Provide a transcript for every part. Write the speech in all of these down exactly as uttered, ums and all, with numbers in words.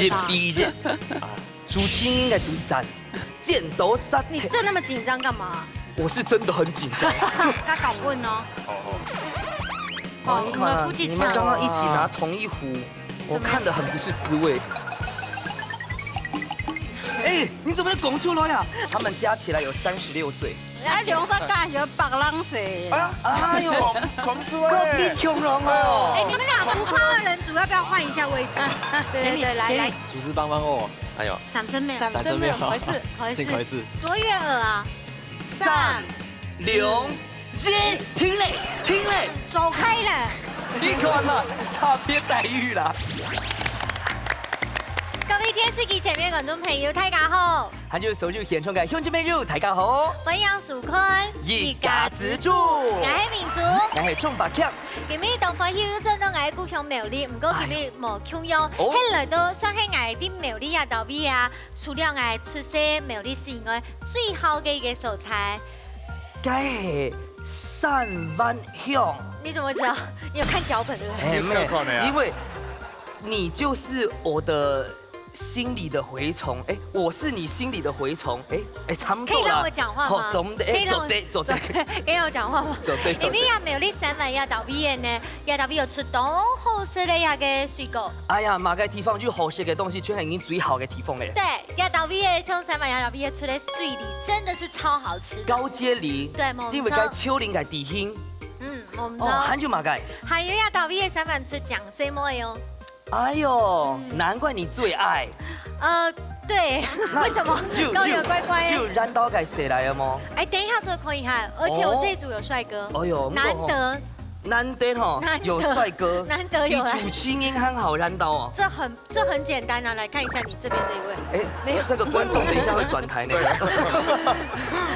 一比一，啊，主持人个對戰，剪刀石頭。你这那么紧张干嘛？我是真的很紧张。他搞混哦。哦，你看啊，你们刚刚一起拿同一壶，我看得很不是滋味。哎，你怎么讲出来啊？他们加起来有三十六岁。 哎，兩个加起来百零歲。啊，哎呦，讲出来。你恐龙哦。哎，你们俩不怕二人组，要不要换一下位置？对对对，来来。主持帮帮我。哎呦，三十秒，三十秒，开始，开始，开始。多悦耳啊！三、两、一，停嘞，停嘞，走开了。你看嘛，差别待遇啦。各位电视机前面观众朋友，大家好。 还有所有现场个乡亲朋友，大家好！欢迎收看《一家之煮》，我是明珠，我是钟百强。今日当欢喜又转到𠊎个故乡苗栗，毋过今日無共樣，係來到算係𠊎在苗栗這搭位啊，除了𠊎出世苗栗市以外，最好个一個所在。該係三灣鄉。你怎麼知道？你有看腳本對不對？哎，沒有，因為你就是我的 心裡的蛔蟲，哎，我是你心裡的蛔蟲，哎，哎，差不多啦。可以讓我講話嗎？好，做得，哎，可以讓我做得，做得，可以讓我講話嗎？做得，做得。因為啊，苗栗三灣這搭位呢，這搭位有出當好食个這個水果。哎呀，麼个地方有好食个東西，全係最好个地方嘞。對，這搭位个像三灣這搭位个出个水梨，真的是超好吃的。高接梨，對，無錯。因為該丘陵个地形。嗯，無錯。哦，還有麼个？還有這搭位个三灣出醬色妹哦。 哎呦，難怪你最愛。呃，對，為什麼？就，搞得怪怪的。就，就，就，染到該誰來了嗎？哎，等一下做可以哈，而且我這一組有帥哥。哎呦，難得。難得哈，難得。有帥哥，難得有來。比主持人還好染到哦。這很，這很簡單啊，來看一下你這邊這一位。哎，沒有。這個觀眾等一下會轉台呢。對。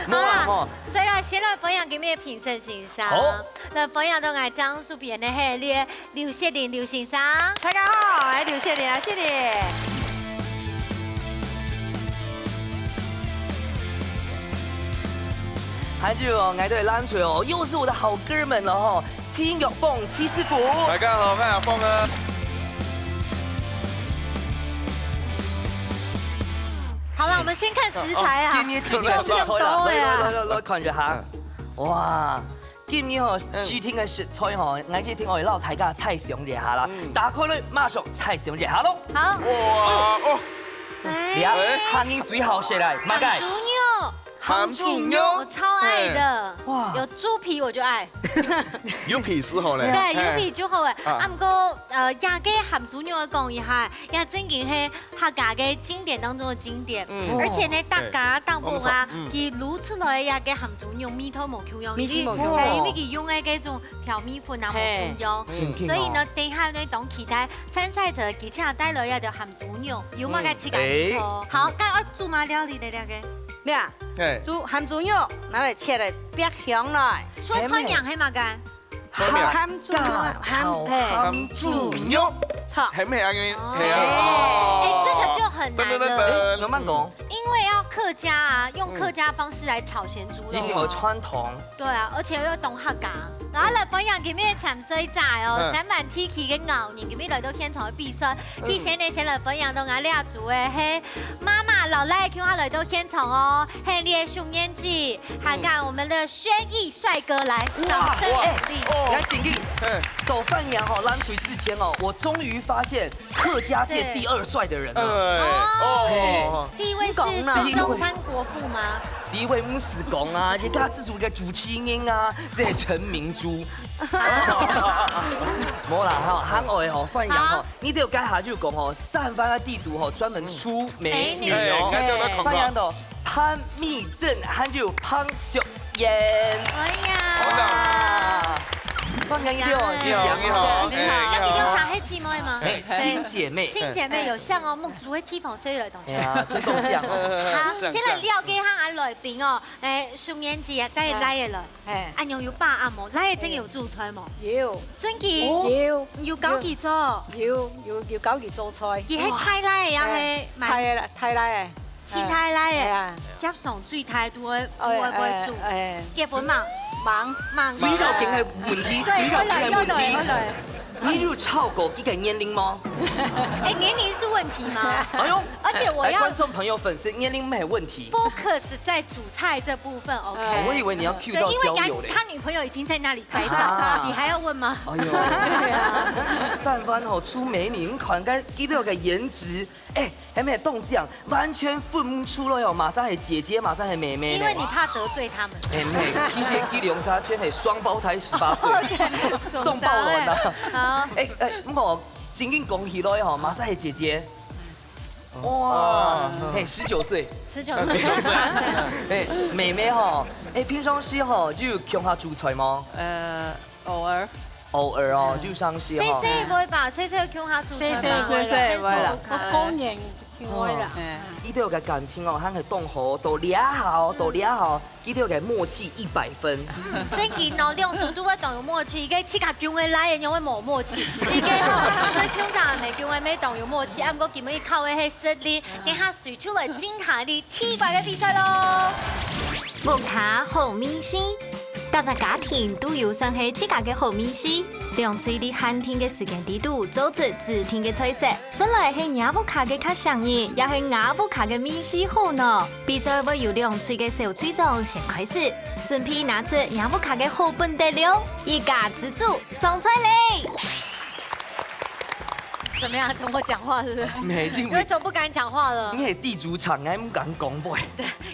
沒有啦。好啦，所以呢，先來歡迎今日个評審先生。好。來歡迎到𠊎掌聲邊个係列 劉雪玲劉先生。大家好，哎，劉雪玲啊，雪玲。還有哦，𠊎兜个藍隊哦，又是我的好哥們了吼，戚玉鳳戚師傅。大家好，𠊎阿鳳啊。好了，我們先看食材啊。今日主題个食材啦，來來來來，看一下。哇， 今日吼，指定个食材吼，𠊎一定愛摎大家猜想一下啦。打開來，馬上猜想一下咯。好。哇哦！哎，客人最好食个，麼个？鹹豬肉。鹹豬肉。我超愛的。哇，有豬皮我就愛。有皮就好咧。對，有皮就好誒。啊，毋過呃，這個鹹豬肉講一下，也正經係 客家个經典當中个經典，而且呢，大家當中啊，佢滷出來个這個鹹豬肉味道無共樣，因為，因為佢用个這種調味粉啊無共樣，所以呢，等下呢，當期待參賽者佢請帶來這個鹹豬肉，有麼个自家味道。好，該愛煮麼料理个這個？你啊，煮鹹豬肉，拿來切來煏香來。酸菜娘係麼个？ 鹹豬肉，鹹，係，鹹豬肉，錯，係毋係恁樣？係啊。哎，這個就很難了。慢慢講。因為要客家啊，用客家方式來炒鹹豬肉。一定有傳統。對啊，而且又懂客家。然後來分享今日个參賽者哦，三灣地區个牛人今日來到現場个比賽，提前呢先來分享到𠊎這組个係媽媽老賴共下來到現場哦，係列个熊年姐。 還敢我們的軒逸帥哥來，掌聲鼓勵。哎，來，請進。到范陽吼，藍隊之前哦，我終於發現客家界第二帥的人了。哎，哦，第一位是孫中山國父嗎？第一位毋使講啊，這家之主个主持人啊，這陳明珠。無啦吼，還愛吼，范陽吼，你都有該下就講吼，三灣个地圖吼，專門出美女哦。范陽的 潘蜜珍，還有潘淑燕。哎呀，哇，歡迎你哦，你好，你好，你好。那你有啥係姊妹嗎？哎，親姐妹，親姐妹有像哦，目珠个地方所以來同學。哎呀，就都這樣哦。好，先來了解下俺來賓哦，哎，熊年姐啊，帶來个了。 哎，恁樣有把握無？來个真有煮菜無？有，真个？有，有教佢做？有，有，有教佢做菜。佢係大倈仔，也係大倈仔，大倈仔，盡大倈仔，接上最大都會都會會煮，結婚嘛？忙，忙，最要緊个問題，最要緊个問題。你有超過佢个年齡嗎？哎，年齡是問題嗎？哎呦，而且我要哎，觀眾朋友、粉絲，年齡沒問題。 focus 在煮菜這部分，OK？哦，我以為你要 cue 到對，因為他交友嘞。他女朋友已經在那裡拍照，啊你還要問嗎？哎呦，范范吼出美女，你看該佢个顏值，哎，還沒動這樣，完全分不出來哦，麼儕係姐姐，麼儕係妹妹呢。因為你怕得罪他們。哎，妹，其實佢兩儕全係雙胞胎十八歲，送爆卵啦。好，哎哎，毋過正經講起來吼，麼儕係姐姐。哇，嘿，十九歲，十九歲，哎，妹妹吼，哎，平常時吼就共下煮菜嗎？呃，偶爾。偶爾哦，就上時細吼。細會吧，細細共下煮菜吧。細細會啦，很少看我過年會啦。嗯哎，佢兜个感情哦，還係當好，到這下哦，到這下哦，佢兜个默契一百分。正經哦，兩組都會當有默契，一個自家共下來个，仰會無默契，一個吼，對共下也無共下，乜當有默契，啊，毋過今晡日靠个係實力，等下誰出來精彩个踢館个比賽咯。屋下好味緒，逐隻家庭都有算係自家个好味緒。兩隊在限定个時間裡肚做出指定个菜色，算來係若屋下个較上癮，也係吾屋下个味緒好呢？比賽會由兩隊个小隊長先開始，準備拿出若屋下个好本底料，一家之煮上菜嘞！ 怎麼樣？等我講話是不是？沒，因為你為什麼不敢講話了？你係地主場，你毋敢講話。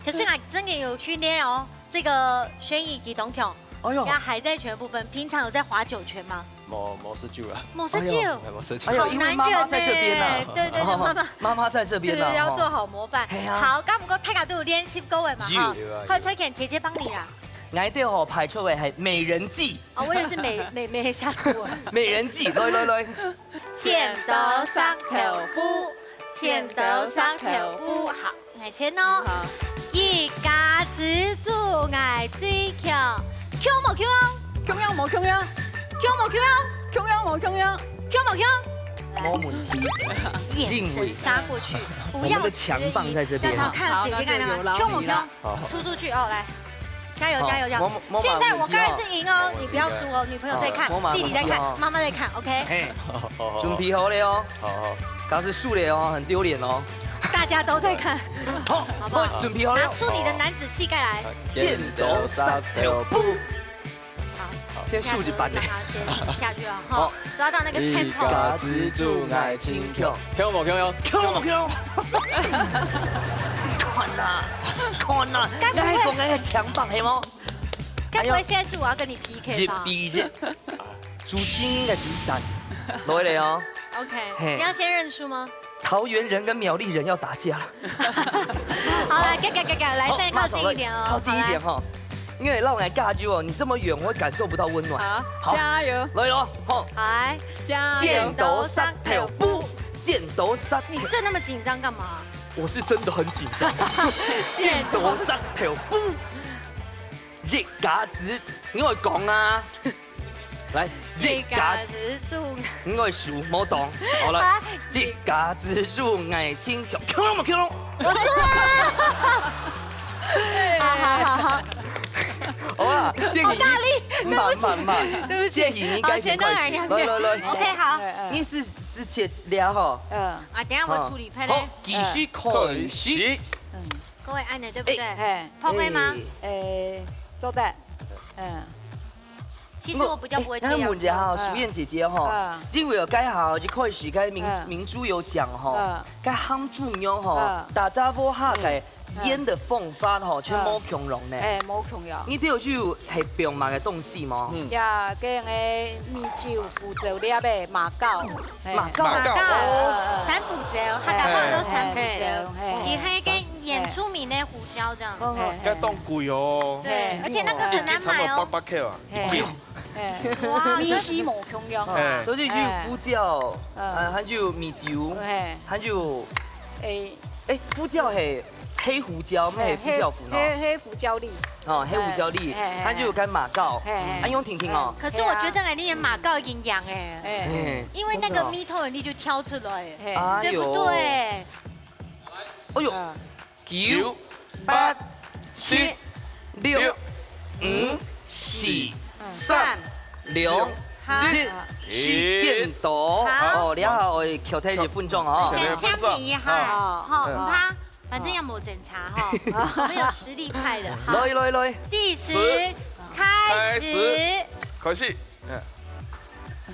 可是我真的有訓練哦，這個軒怡佢當強，哎呦人，家還在拳的部分，平常有在划九拳嗎？無無食酒啊，無食酒，哎呦無食酒哎。呦，因為媽媽在這邊啊。對對對，媽媽。媽媽在這邊啊。對對對，要吼做好模範。嘿啊好，剛不過大家都有練習過的嘛，有哈有啊有。快，崔健姐姐幫你啦。 𠊎兜吼排出个係美人計，哦，我也是美美眉，嚇死我了。美人計，來來來，剪刀石頭布，剪刀石頭布，好，𠊎先哦。好。一家之煮𠊎最強，強無強？共樣無共樣？強無強？共樣無共樣？強無強？沒問題。眼神殺過去，不要我們的強棒在這邊讓他看姐姐看他，好那就有勞力了強無強？出出去哦，來，加油加油加油！好我我現在我當然是贏哦，你不要輸哦，女朋友在看好我，弟弟在看，好媽媽在看，OK？嘿，準備好了哦，好好，假使輸了哦，很丟臉哦。大家都在看，好，好不好？我準備好了拿。出你的男子氣概來。剪刀石頭布。好，先豎一半讓他先下去啊，哈好，抓到那個一 tempo。家之煮𠊎最強，強無強？強無強？看啦，看啦，該不會𠊎講𠊎个強棒係無？該不會現在是我要跟你 P K 吧？一比一，主持人个挑戰，來了哦。 OK，嘿你要先認輸嗎？桃園人跟苗栗人要打架了。好，來，給給給給，來再靠近一點哦，好，馬上來，靠近一點哈，因為讓我來加油哦，你這麼遠，我會感受不到溫暖。好，好，加油，來咯，吼，好來，好來，加油！剪刀石頭布，剪刀石頭你這那麼緊張幹嘛？我是真的很緊張。剪刀石頭布，一家之，你會講啊。來，一家，之煮，你會輸，無懂。好了啊，一家之煮𠊎最強，強無強？我輸了。好好好好，好啦，謝謝你。好大力，對不起慢慢慢，對不起謝謝你，好該先開始。先讓我來看來來來，OK，好，哎哎你是是切了哈。嗯，啊，等一下我處理，拍好嘞。，繼續開始。開始。各位按的對不對？嘿，拍會嗎？哎，做得，嗯，其實我比較不會這樣。哎，那問一下哈，嗯淑燕姐姐哈嗯，因為有該下一開始該明嗯明珠有講哈嗯，該鹹豬肉哈嗯，大家屋下个醃个方法哈，全無共樣呢。哎，無共樣。你兜有係放麼个東西無？呀，跟个米酒、胡椒粒个麻醬，嘿麻醬麻醬哦三胡椒，客家話都三胡椒，嘿佢係个原住民的胡椒這樣。嘿該當貴哦。對，而且那個很難買哦。一斤差不多八百塊啊。嘿，哇，米西無共樣。哎，所以就有胡椒，嗯啊，還有米酒，嘿，還有，哎，哎，胡椒係黑胡椒，毋係胡椒粉哦。黑黑胡椒粒，哦，黑胡椒粒，嘿嘿嘿還有該麻醬，嘿嘿啊，用聽聽哦。可是我覺得哎，你的麻醬已經烊哎，哎，嘿，因為那個真的哦米頭你就挑出來，嘿，哎呦對不對？哎呦，嗯九、八、七、六、五、四、三、兩、好。時間到，好。哦，你好，哎，敲忒一分鐘哦。先簽名一下，好。好，嗯。毋怕，反正也無檢查哈，我們有實力派的。好。來，來，來。計時，開始。開始。開始。嗯。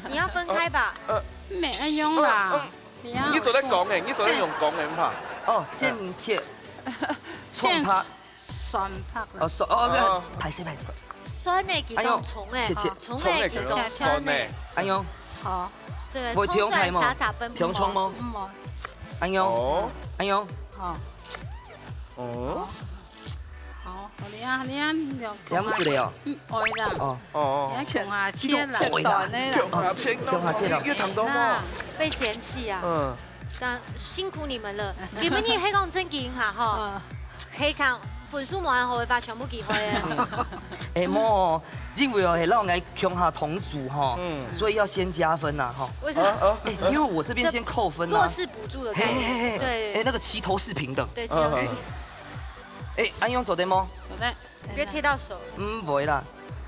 你要分開吧？呃，毋係恁樣啦。嗯，嗯。你做得講誒，你做得用講誒，毋怕。哦，先切。先蒜白。蒜白啦。哦，蒜，哦，哦。歹勢，歹勢。蒜誒，佢講蔥誒，哎喲，切，切。哦，蔥誒，佢講蒜誒。哎喲。好。對，會忒大無？蔥蒜沙沙分不清楚。忒重無？嗯，無。哎喲。哦。哎喲。好。哦。好，好，你啊，你啊，你啊。你毋係咧哦。嗯，會啦。哦。哦，哦。你啊，共下切啦，共下切啦。短的啦。共下切咯。共下切咯。你有聽到無？那。被嫌棄啊。嗯。 但辛苦你們了，你們也可以講正經哈，吼，嗯。可以看分數無恁好个話，全部機會誒。哎，無哦，因為哦，係讓𠊎共下同組吼，嗯。所以要先加分吶，吼。為什麼？啊，啊，哎，因為我這邊先扣分啊。這弱勢補助的概念，嘿，嘿，嘿，嘿。對。哎，那個齊頭是平的。對，齊頭是平。嗯。哎，恁樣做得無？做得。 不要切到手。嗯，不會啦，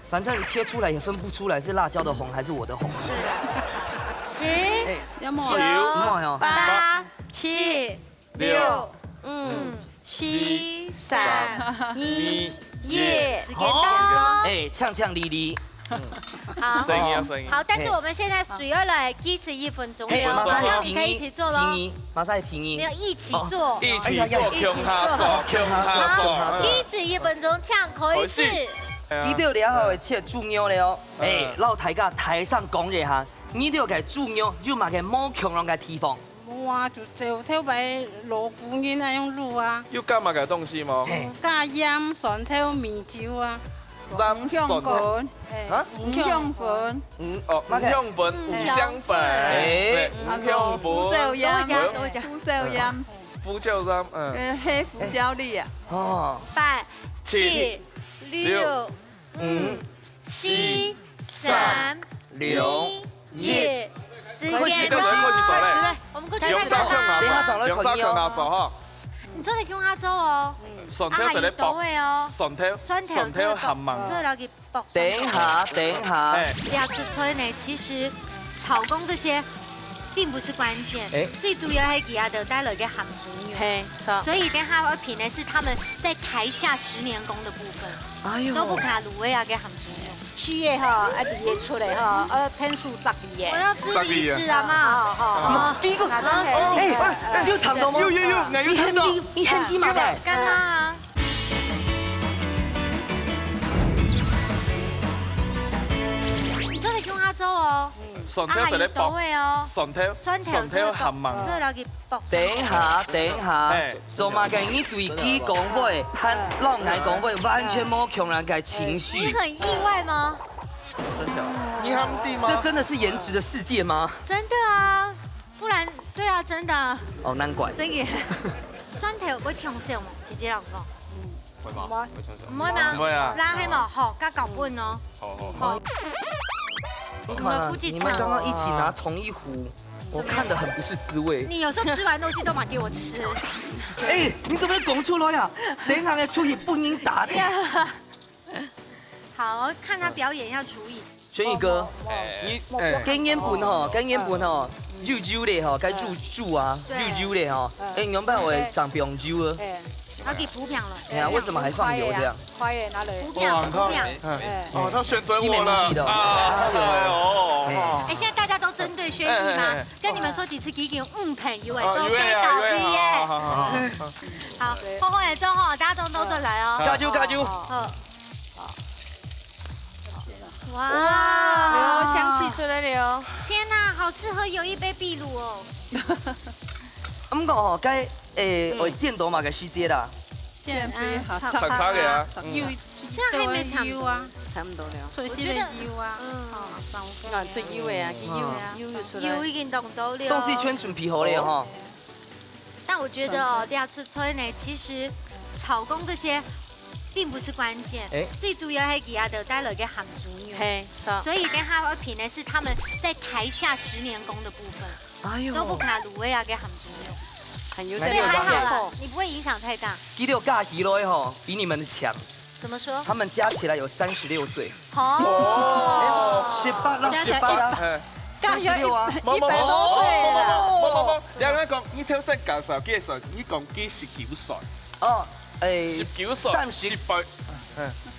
反正切出來也分不出來是辣椒的紅還是我的紅。對啦。十、哎，有沒有？九、有沒有？八、七、六、六、五、五、四、四、三、三、二、二、一。時間到。好。哎，嗆嗆離離。好。聲音啊，聲音。好，但是我們現在水要來計時一分鐘了，嘿，馬上要讓你可以一起做咯。停一，馬上要停一。沒有，一起做。哦，一起做，哎呀呀，共下做，共下做。好，共下做。計時一分鐘，請開始。開始。記得了後，切豬肉了哦。嗯。哎，摎大家大聲講一下，你這个豬肉有麼个無共樣个地方？無啊，就照頭擺老古人那樣摎啊。有加麼个東西無？嘿。加鹽、蒜頭、米酒啊。鹽、蒜頭。香粉。哎，啊？五香粉。嗯，哦，麼个？五香粉，五香粉。哎。對，五香粉。胡椒鹽。胡椒鹽。胡椒鹽。胡椒鹽，嗯。呃，黑胡椒粒啊。哦。八、七、七、六、六、五、五、四、四、三、三、二、二、一。時間到。開始，開始，開始做咧。我們過去看看吧。等一下轉來看你哦。用手共下做哈。你做得共下做哦。蒜頭做得爆。啊，還有刀仔哦。蒜頭，蒜頭做得爆。蒜頭還吂。做得摎佢爆。等一下，等一下。嘿。這出菜呢，其實炒工這些並不是關鍵，哎。最主要係佢兜帶來个鹹豬肉。嘿，著。所以等一下要評的是他們在台下十年功的部分。 哎喲。都毋怕滷个啊，个鹹豬肉。試个吼，啊，第一出來吼，呃，分數十个耶。我要吃梨子啊嘛。好，好，好。第一個，那當然。哎，哎，你有聽到無？有，有，有，𠊎有聽到。你喊你，你喊你嘛个。剛剛啊。你做得共下做哦。蒜頭做得爆。啊，還有刀仔哦。蒜頭，蒜頭做得爆。蒜頭還吂。做得摎佢 等一下，等一下，嘿。做麼个你對佢講話，還摎𠊎講話，完全無共樣个情緒。你很意外嗎？你還毋知嗎？這真的是顏值的世界嗎？真的啊，不然，對啊，真的啊。哦，難怪。真的。蒜頭會忒少無？直接摎你講。 會嗎？毋會。會忒少。毋會嗎？毋會啊。辣係無？好，較高分哦。好，好，好。好。你們夫妻吵。你們剛剛一起拿同一壺，我看得很不是滋味。你有時候吃完東西都嘛給我吃。哎，你怎麼講出來啊？等一下出去分人打的。好，我看他表演要廚藝。 軒宇哥，你，哎。該原本吼，該原本吼，幼幼个吼，該煮，煮啊，對。幼幼个吼，哎，原本會長放油啊。哎。摎佢鋪平了。哎呀，為什麼還放油這樣？快耶，拿來。鋪平，鋪平。嗯。哎。哦，他選擇我了。你沒問題的。啊，哎呦。哎，現在大家都針對軒宇嗎？哎，哎，哎。跟你們說幾次，已經五朋友哎，啊，都被倒地耶。有哎，有哎，好，好，好，好。好，好，好，好，好，好，大家都都都來哦。加油，加油。好。 哇，哇，香氣出來了。天哪，好適合有一杯秘魯哦。毋過吼，該，誒，嗯。會煎到麼个時節啦？煎，煎，啊，炒，炒菜个啊，炒，嗯。有，這樣還沒炒到。有啊，差不多了。我覺得，脆脆个有啊，嗯。哦，炒飯。啊，出油个啊，嗯。油啊，油有出來。油已經凍到了。東西全準備好了吼。哦。 但我覺得哦，這出菜呢，其實炒工這些並不是關鍵，哎。最主要係佢兜帶來个鹹豬肉。嘿，著。所以等下要評的是他們在台下十年功的部分，哎喲。都毋怕滷个啊，个鹹豬肉。很有，所以還好啦，你不會影響太大。佢兜加起來吼，比你們強。怎么说？他们加起来有三十六岁。哦，十八啦，十八啦，哎，三十六啊，一百多岁了。不不不不不，你跟他讲，你头先介绍介绍，你讲佢十九岁。哦，哎，十九岁，三十，十八，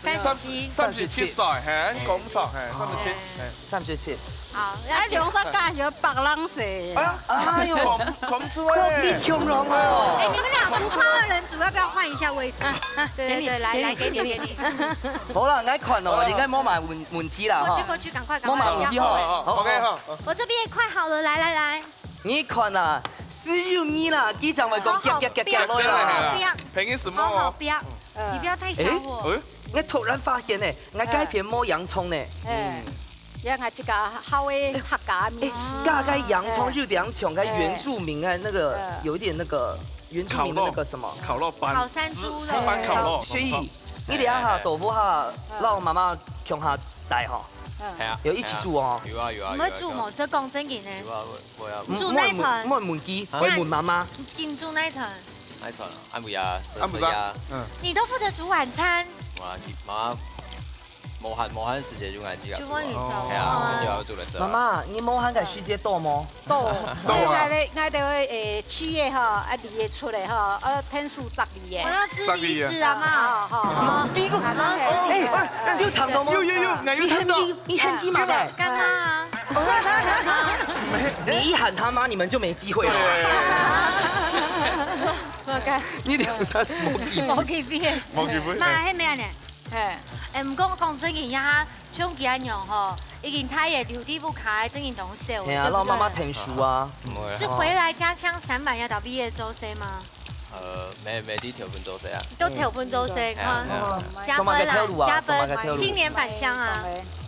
三十七，三十七岁，嘿，你讲错，嘿，三十七，嘿。三十七。好，哎，两个加起来百零岁。啊，哎呦，讲出来，你恐龙哦。哎，你们俩不怕二人组，要不要换一下位置？对对对，来来，给你给你。好啦，𠊎看哦，应该无嘛问问题啦哈。过去过去，赶快赶快。无嘛问题哈。好，OK哈。我这边也快好了，来来来。你看啊，四十二啦，机长会讲，好好，不要，不要，不要，不要，便宜什么？好好，不要，你不要太小我。哎，我突然发现呢，𠊎该片没洋葱呢。哎，让他这个好的客家面。大概洋葱就洋葱，该原住民啊，那个有一点那个原住民的那个什么，烤肉班，烤山猪肉，所以你等下哈，豆腐哈，让妈妈共下带哈，哎呀，有一起煮哦。有啊有啊，你们煮么？这讲正经的，有啊，我我要煮哪一层？问问鸡，会问妈妈。你煮哪一层？哪一层？阿姆呀，阿姆呀，嗯，你都负责煮晚餐。哇，妈妈。 無閒無閒時節就愛自家煮啊。就問你做。係啊，自家愛做个事。媽媽，你無閒个時節多無？多，𠊎咧，𠊎就會誒，七月吼，啊，二月出來吼，啊，天數十二个。我要吃梨子啊嘛。好好好。第一個，哎，有聽到嗎？有有有，你喊你，你喊你媽媽，幹嘛？你一喊他媽，你們就沒機會了。麼个？你兩儕係無機會。無機會。無機會。嘛，係咩呢？嘿，哎，毋過講正經呀， 像佢恁樣吼，已經大个留在屋下个正經當少。係啊，讓媽媽疼惜啊。是回來家鄉上班也到畢業做事嗎？呃，無無，在頭份做事啊。都頭份做事，看加分啦，加分，青年返鄉啊，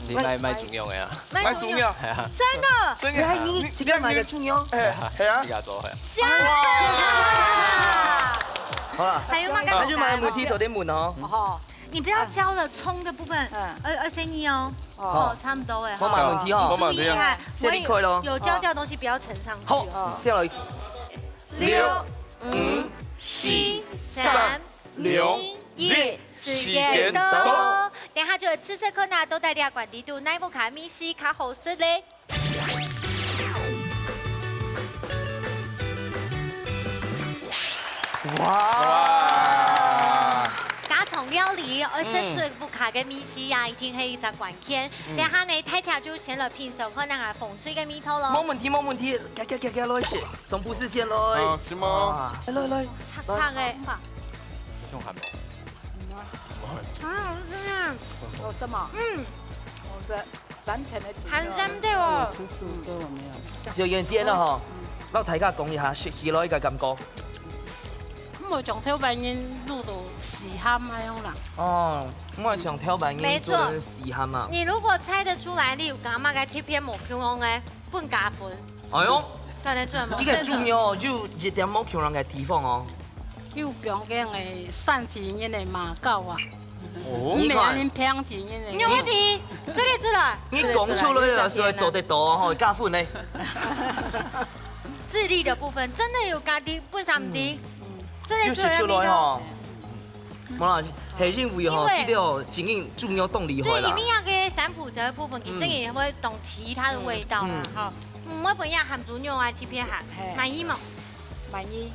你賣賣中藥个啊？賣中藥，係啊，真的，真个，你你買个中藥，係啊，真的，自家做係啊。假的。好了，還有麼个？還有麼个問題做得問哦。吼。 你不要教了蔥的部分，嗯，二二十二哦，哦，差不多哎，無麼問題哦，注意哈，這裡可以咯，有教掉的東西不要盛上去。好，下來，六五四三二一，時間到，等下就試試看啊，到底這款地圖哪一款米食較好食咧？ 哇！家常料理，愛食出屋下个味緒啊，一定係一隻關鍵。等下呢，大家就先來品嚐看那個紅脆个味道咯。無問題，無問題，行行行行，來食，總部事先來。好，是嗎？來來來，赤赤个，用還無？很好吃啊，有什麼？嗯，我是三層的。還真的哦。吃素，所以我沒有。小眼尖了哈，讓大家講一下食起來个感覺。 無像頭擺人滷到死鹹恁樣啦。哦，我想頭擺人做得死鹹啊。你如果猜得出來，你有感覺該切片無共樣个，分加分。哎喲，看得出來嗎？這個主要就一點無共樣个地方哦。就講緊个山地人个馬告啊，哦你沒有恁平地人个。你有問題，這裡出來。你講出來了，所以做得到哦，加分呢。智力的部分真的有加分，分三分，這裡又食出來出來味道。吼。無啦，係因為吼，因為這條真正主要當厲害啦對，裡。面那個三浦澤的部分，你真的也會懂提它的味道啦，哈。嗯，我本來含豬肉啊，切片鹹，滿意嗎？滿意。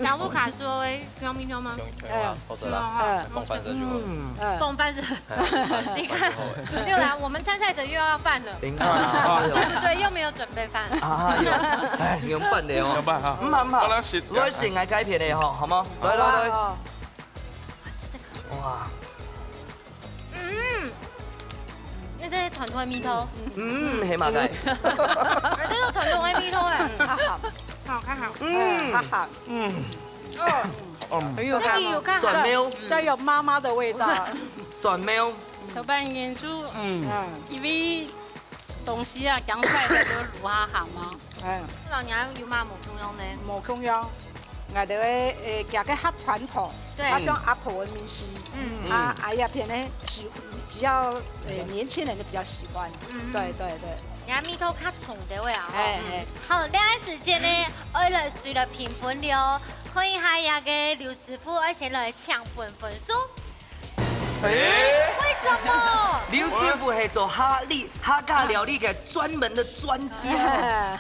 然後卡做的香味香嗎？香香啊，好食啦，嗯放番薯就好。嗯，嗯，放飯是，你看，又來，我們參賽者又要飯了，你看啊，對不對？又沒有準備飯。哎喲，哎，用辦的哦，用辦哈嗯，很好，好了，是來先來改變的吼，好嗎？來來來，哦，這個，哇，嗯，那這是傳統的味道，嗯，係麼个？哎，這是傳統的味道哎，好好，好看好。嗯，好好，嗯，很有看這個有看蒜苗，這有媽媽的味道。蒜苗，頭擺人就嗯，嗯，因為東西啊，講出來就滷下鹹啊。嗯，老娘有嘛無共樣呢？無共樣，𠊎兜个誒，食个較傳統，對啊，像阿婆的味緒，嗯啊，啊，這片呢是比較誒年輕人就比較喜歡。嗯對對對，人家味道較重的味啊。哎哎，好，這個時間呢，愛來隨來評分了，看一下這個劉師傅愛先來搶分分數。為什麼？劉師傅係做客料、客家料理个專門的專家。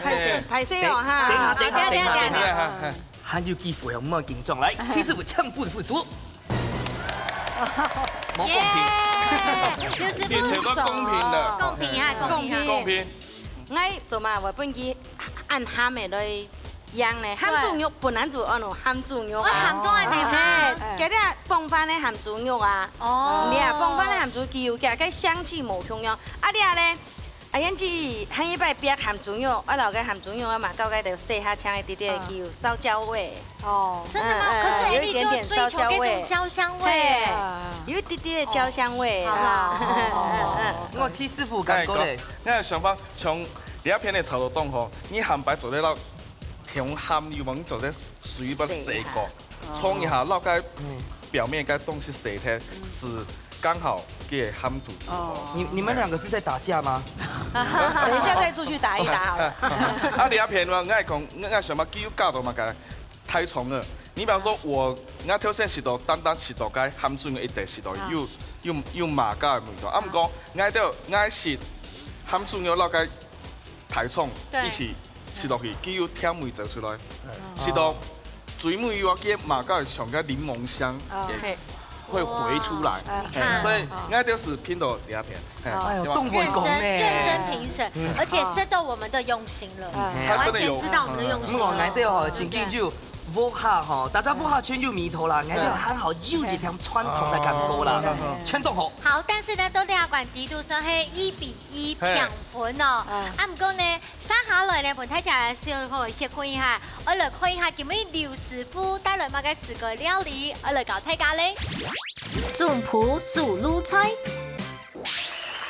哎，歹勢哦，哈。等一下，等一下，等一下，等一下。等一下，哈，哈。還有機會哦，毋好緊張。來，戚師傅，請分分數。無公平。耶，劉師傅你全部公平的。公平哈，公平哈。公平。𠊎做麼會分佢恁鹹个來 樣呢，鹹豬肉本來就安到鹹豬肉啊。哦，鹹到恁樣嗎？嘿，哎。這个傍飯个鹹豬肉啊。哦。你啊，傍飯个鹹豬肉佢有佢个香氣無共樣。啊，你啊咧，啊，胭脂，下一擺煏鹹豬肉，啊，摎个鹹豬肉啊嘛，搞个就洗下，像一滴滴，嗯。佢有燒焦味。哦。真的嗎？嗯，嗯，可是有一點點燒焦味。Andy就追求這種焦香味。嘿，嗯。有一滴滴个焦香味。哦，好啦。嗯，嗯，嗯。好，好，好，好。𠊎戚師傅感覺咧？哎，講，𠊎个想法，從這片个炒到當好，你鹹白做得到 甜鹹有無？你做得水分洗過，洗下。沖一下，摎該表面該東西洗忒，係剛好个鹹度。哦。你，你們兩個是在打架嗎？等一下再出去打一打好了。啊，你阿平嘛，𠊎講，𠊎想嘛，佢有加到麼个大蔥个。你比方說我，𠊎頭先食到，單單食到該鹹豬肉一定食到，啊。有，有，有麻醬个味道。啊，毋過，𠊎都，𠊎食鹹豬肉摎該 大蔥，對。一起食落去，佢有甜味走出來。嗯。食到最尾有一个麻醬，像个檸檬香，哦。也會回出來。哦。你看。所以應該就是拼到這片。哎呦，對吧？當會講呢。認真，認真評審，嗯。而且食到我們的用心了，嗯。他真的有，完全知道我們的用心了。嗯，𠊎兜吼，真正就屋下吼，大家屋下全有味道啦，𠊎兜還好有一點傳統的感覺啦，嗯。全都好。好，但是呢，到這關底肚算係一比一，嘿。平分哦。嗯。啊，毋過呢， 接下來呢，分大家來小可歇睏一下，愛來看一下今晡日劉師傅帶來麼个四個料理，愛來教大家咧。總鋪手路菜。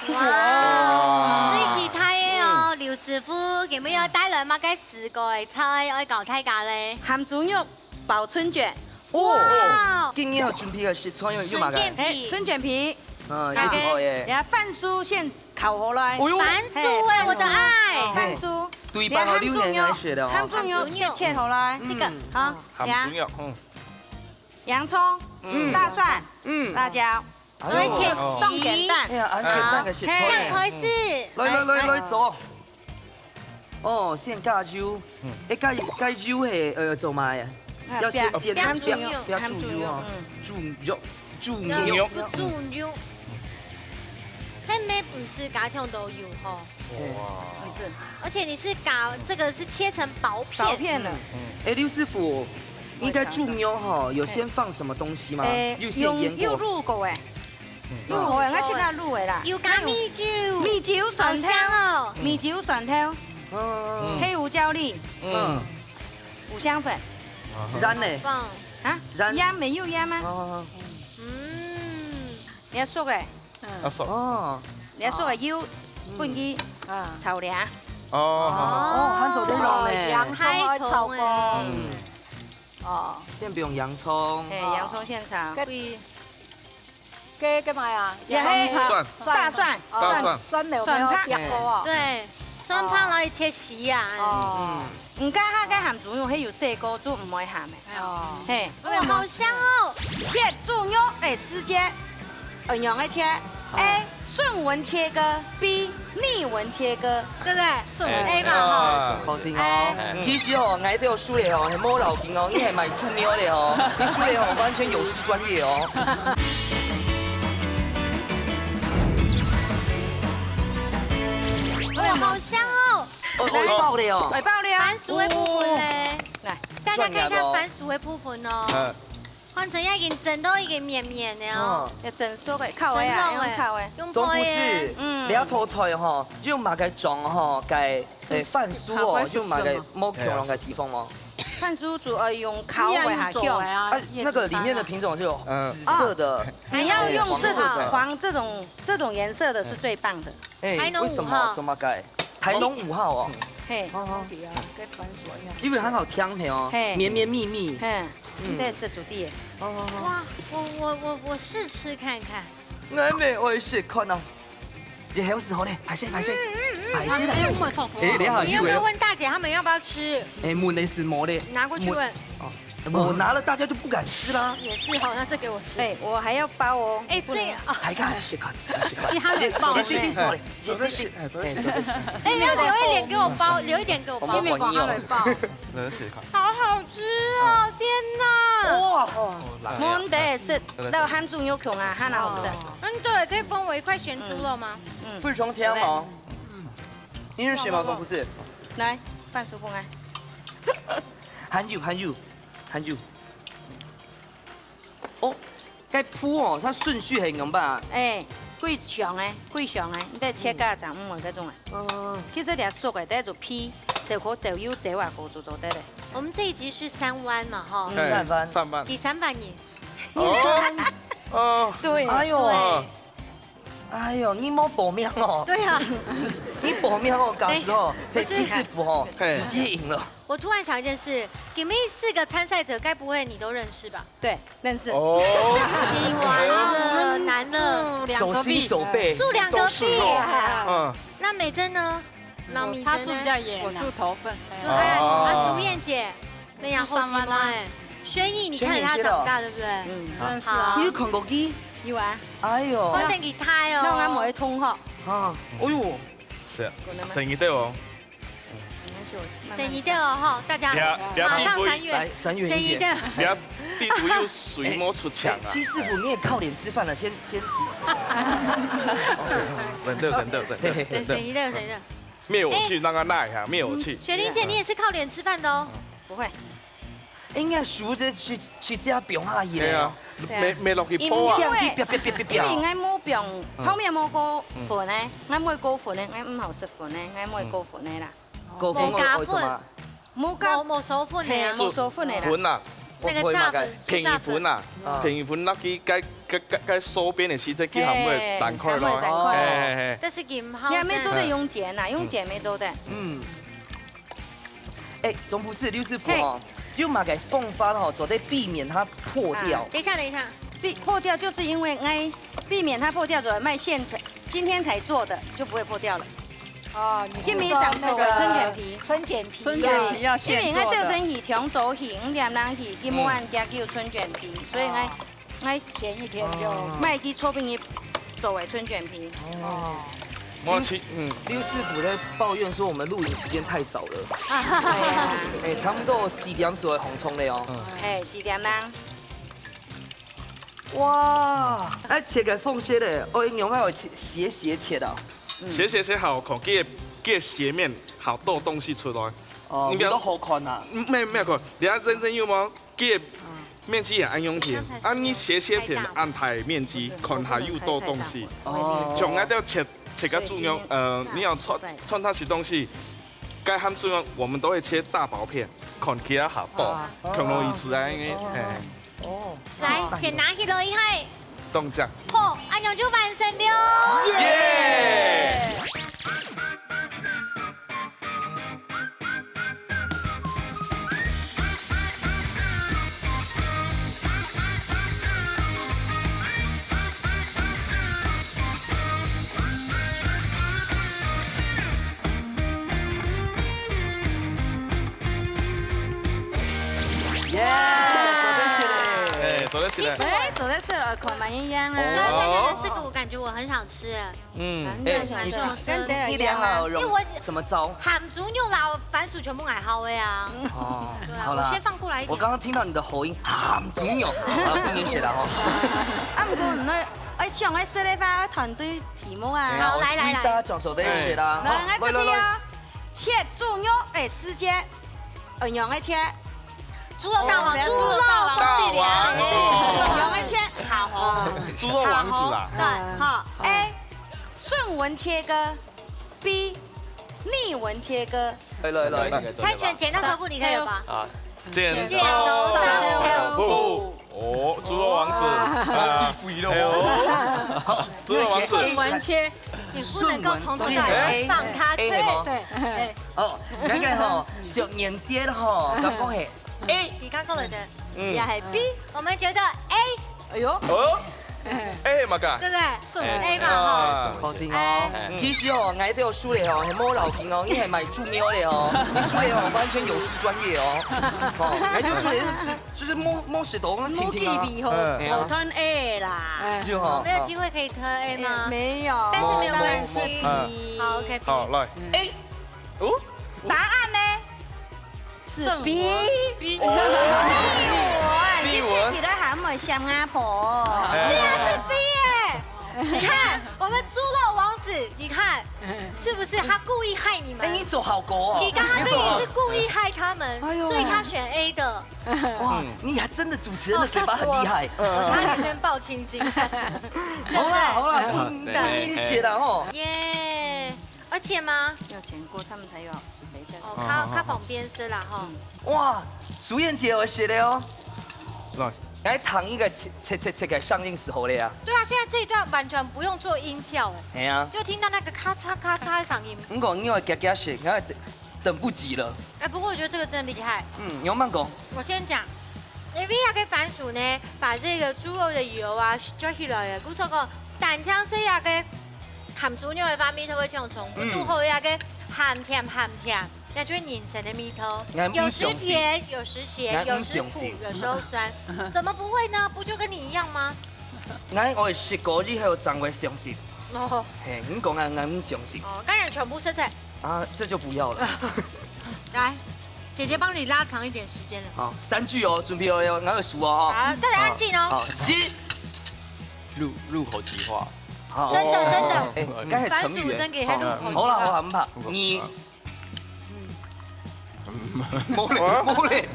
哇，哇。最期待个哦，嗯。劉師傅今晡日愛帶來麼个四個个菜，愛教大家咧？鹹豬肉包春捲。哦，哇。今日要準備个係春捲，有麼个？春捲皮。哎，春捲皮。嗯，大家，有好耶。等下番薯先 烤好來。哎呦。番薯哎，嘿，我的愛。番薯。對吧？哦，六年來學的哦。鹹豬肉，鹹豬肉切，切好來。這個。嗯。好，鹹豬肉，嗯。洋蔥，嗯。大蒜，嗯。辣椒。哎呦。都會切絲。當簡單。哎呀，恁簡單个食材。好，嘿。像開始。來，來，來，來，做。哦，先加油。嗯。哎，加，加油嘿，呃，做麼个？啊，要先煎，不要，不要，不要，不要煮油哦。鹹豬肉，嗯。煮肉。 豬肉。豬肉。豬肉。後面毋使加忒多油吼。哇。毋使。而且你是加，這個是切成薄片。薄片的。嗯。哎，劉師傅，你的豬肉吼，有先放什麼東西嗎？哎，有先醃過？有，有滷過哎。嗯。滷過哎，𠊎去那滷的啦。有加米酒。米酒蒜頭。好香哦。米酒蒜頭。嗯。黑胡椒粒。嗯。五香粉。鹽呢？放。啊？鹽。鹽沒有鹽嗎？哦。嗯。 你愛熟个，嗯。啊，熟。哦。你愛熟个油，嗯。分佢啊。炒涼。哦，好，好。哦，還做得用呢。哦，洋蔥愛炒過。嗯。哦。先毋用洋蔥。嘿，洋蔥先炒。該，該，該麼个啊？也係蒜。大蒜。哦，大蒜。蒜苗有沒有煏過啊？對，蒜頭摎佢切絲啊。哦。嗯。毋過佢个鹹豬肉係有洗過，就毋會鹹个。哦。嘿。哇，好香哦。切豬肉个時間， 仰般个切？好。A，順紋切割，B，逆紋切割，對不對？順紋。哎，A嘛，哈。哎，好聽哦。哎。其實哦，𠊎兜輸了哦，係無要緊哦，你係賣豬肉个哦，你輸了哦，完全有失專業哦。哎呀，好香哦。哦，哦，爆的哦。哎，爆的啊。番薯个部分呢？哦。來，大家看一下番薯个部分哦。嗯。 反正已經蒸到一個綿綿个哦。嗯。要蒸熟个，烤个啊，蒸熟个，用烤个。用煸个。總不是，嗯。這道菜吼，用麼个種吼，該，誒，番薯哦，用麼个無共樣个地方哦？番薯主要用烤个哈，用做个啊，啊，那個裡面的品種就有紫色的，嗯。哦。你要用這種黃色的。黃，這種，這種顏色的是最棒的。 哎，台農五號。為什麼？做麼个？台農五號哦。嘿。哦，哦。因為很好挑配哦，嘿。綿綿密密。嘿，嗯。應該是煮的。哦，哦，哦。哇，我，我，我，我試吃看看。我也愛試看啊。也還有時候呢，歹勢，歹勢，嗯，嗯，嗯。歹勢啦。哎，我們重複哦。哎，你好，你有沒有問大姐他們要不要吃？哎，問的是無咧。拿過去問。問，哦。我拿了大家就不敢吃啦。也是哈，那这给我吃。哎，我还要包哦。哎，这个，啊，还敢吃看，吃看。你还没包呢。这这这，哎，昨天吃，哎，昨天吃，昨天吃。哎，要留一点给我包，留一点给我包。我们还没包。昨天吃看。好好吃哦！天哪！哇！哦，辣呀。Monday是到鹹豬肉窮啊，還好吃。嗯，对，可以分我一块咸猪肉吗？嗯，非常甜哦。你是什么？不是。来，半叔公哎。還有，還有，還有。哦，該鋪哦，它順序係仰般啊？哎，幾香哎，幾香哎，你在切家常，嗯，該種哎。嗯。其實這熟个，帶著皮，小可走油走啊，過就做得了。我们这一集是三灣嘛，哈。嗯。哎，三灣。三灣。第三灣呢？哦。哦。对，哎呦。对。哎呦，你莫搏命哦。对啊。你搏命哦，搞死哦，等一下，被七师傅哦，不是。嘿。直接贏了。我突然想一件事，你们四个参赛者，该不会你都认识吧？对，认识。哦。你完了，难了。住两隔壁。手心手背。住两隔壁。都是肉。嗯。那美珍呢？那美珍呢？她住比较远啊。我住头份。住很远。哦。啊，淑燕姐，没有后继吗？哎，轩逸，你看着她长大，对不对？嗯，认识啊。好。你有看过佢？有啊。哎呦。反正佢大哦。那我们同学。啊，哎呦。是啊，生意对哦。 生意对哦，吼，大家别，别马上三月，来，三月一点。生意对。别地图又水摸出墙啊。哎，七师傅，你也靠脸吃饭了，先，先。等等，等等，等等，嘿嘿。对，等等。生意对，生意对。灭火器，让他耐一下，灭火器。雪玲姐，你也是靠脸吃饭的哦。不会。应该熟着去，去这边下去嘞。对啊，对啊。没，没落去泡啊。因为，啪啪啪啪啪。因为俺没放，泡面没过粉呢，俺没过粉呢，俺唔好食粉呢，俺没过粉呢啦。 高分个愛做嘛？無加粉。無，無所粉个啊。嘿啊，無所粉个啦。粉啊。那個炸粉，便宜粉啊，炸粉。便宜粉落去該，該，該，該收邊个時節，佢還會彈開咯。嘿，彈開。嘿，嘿，嘿。但是佢毋好食。你還沒做得用剪啊，用剪沒做得。嗯。哎，總不是，劉師傅哦，嘿。有麼个方法哦，做得避免它破掉？啊，等一下，等一下。避，破掉就是因為，哎，避免它破掉，做得買現成，今天才做的，就不會破掉了。 哦，你是說那個今晡日正做个春捲皮。春捲皮啊。春捲皮要現做的。因為𠊎朝晨起，朝早起，五點鐘起，今晡日正有春捲皮，所以𠊎，哦。𠊎前一天就，哦。買支炒冰去做个春捲皮。哦。我去，嗯。劉師傅在抱怨說我們錄影時間太早了。哎，差不多四點鐘就紅蔥了哦。嘿，四點鐘。 哇，哎，切个縫隙咧，哦，用愛切，斜斜切的哦。斜斜切好看，佢个，佢个斜面好多東西出來。哦，你不要，你都好看啊。嗯，沒有，沒有看，你要認真用哦，佢个面積也恁樣大，啊，你斜斜片恁大面積，看下又多東西。哦。像該條切，切个豬肉，呃，你要穿，穿它些東西，該鹹豬肉我們都會切大薄片，看起來好多，哦。很有意思啊，因為，哦。嘿。 哦。來，先拿起來一下。中獎。好，恁樣就完成了。耶！耶，做得食咧。哎，做得食咧。其實我，哎，做得食了，看蠻一樣啊。哦。對，對，對，這個我感覺我很想吃。嗯。哎，你，你，你兩個有用什麼招？因為我鹹豬肉啦，番薯全部買好的啊。哦，對啊，好啦。我先放過來一點。我剛剛聽到你的喉音，鹹豬肉，好了，不明顯了哈。啊，毋過你那，哎，想愛食的話，團隊題目啊。哎呀，好，來，來，來。我回答講做得食啦。來，來，來，來，來。來。 切豬肉个時節，仰般个切？豬肉大王，哦，豬肉大王，大王。仰般个切？好哦。豬肉王子啊。對，好，A，順紋切割，B，逆紋切割。來，來，來。猜拳剪刀石頭布，你可以了吧？啊，剪刀石頭布。剪刀石頭布。 哦，豬肉王子，哇。啊，地府一路。哎呦。好，豬肉王子。順紋切。你不能夠從頭到尾放他退。順紋，所以A，A，對，哎。哦，剛剛吼，小年節吼，剛剛係A。你剛剛講的，嗯。也係B。我們覺得A。哎呦。哦。哎，嘛个，對不對？哎，哎，嘛吼。啊。好聽哦。哎。其實哦，𠊎兜輸了哦，還無要緊哦，你還買豬肉了哦，你輸了哦，完全有失專業哦。哦，𠊎兜輸了就是，就是摸，摸石頭，聽聽啊。摸雞皮吼。哎呀。我吞A啦。哎。就好。沒有機會可以吞A嗎？哎，沒有。但是沒有關係。嗯。好，OK，好，來。哎，哦。答案呢？ 是B。B。哦。你看起來還會像阿婆。哎。竟然是B耶！你看，我們豬肉王子，你看，是不是他故意害你們？哎，你做好狗哦。你剛剛這也是故意害他們，哎呦。所以他選A的。哇，嗯。你還真的主持人的嘴巴很厲害。哦，嚇死我。我差點先報青筋，嚇死我。好啦，好啦，不，對不對？不，你寫了哦。耶！要錢嗎？要錢過，他們才有好吃，等一下。哦，較，較方便食啦，吼。哇，淑燕姐有寫了哦。來。來，糖一個切，切，切，切个上映時候了呀。對啊，現在這一段完全不用做音效，哎。哎呀。就聽到那個咔嚓咔嚓的聲音。不過你要加加寫，然後等，等不及了。哎，不過我覺得這個真厲害。嗯，你慢慢講。我先講，因為那個番薯呢，把這個豬肉的油啊，揪起來了，故所講，單淨係那個鹹豬肉的話，味道會相衝，嗯。不過那個鹹甜鹹甜， 那就係人生的味道，𠊎毋相信。有時甜，有時鹹，𠊎毋相信。有時苦，有時候酸，怎麼不會呢？不就跟你一樣嗎？𠊎愛食過以後正會相信。哦。嘿，你講啊，𠊎毋相信。哦，當然全部食忒。啊，這就不要了。來，姐姐幫你拉長一點時間了。好，三句哦，準備好了，𠊎愛數哦，哈。好，大家安靜哦。好，好，四。入，入口即化。好。真的，真的。哎，剛才成語耶。番薯真的很入口即化。好啦，好啦，毋怕。你 無咧，無咧。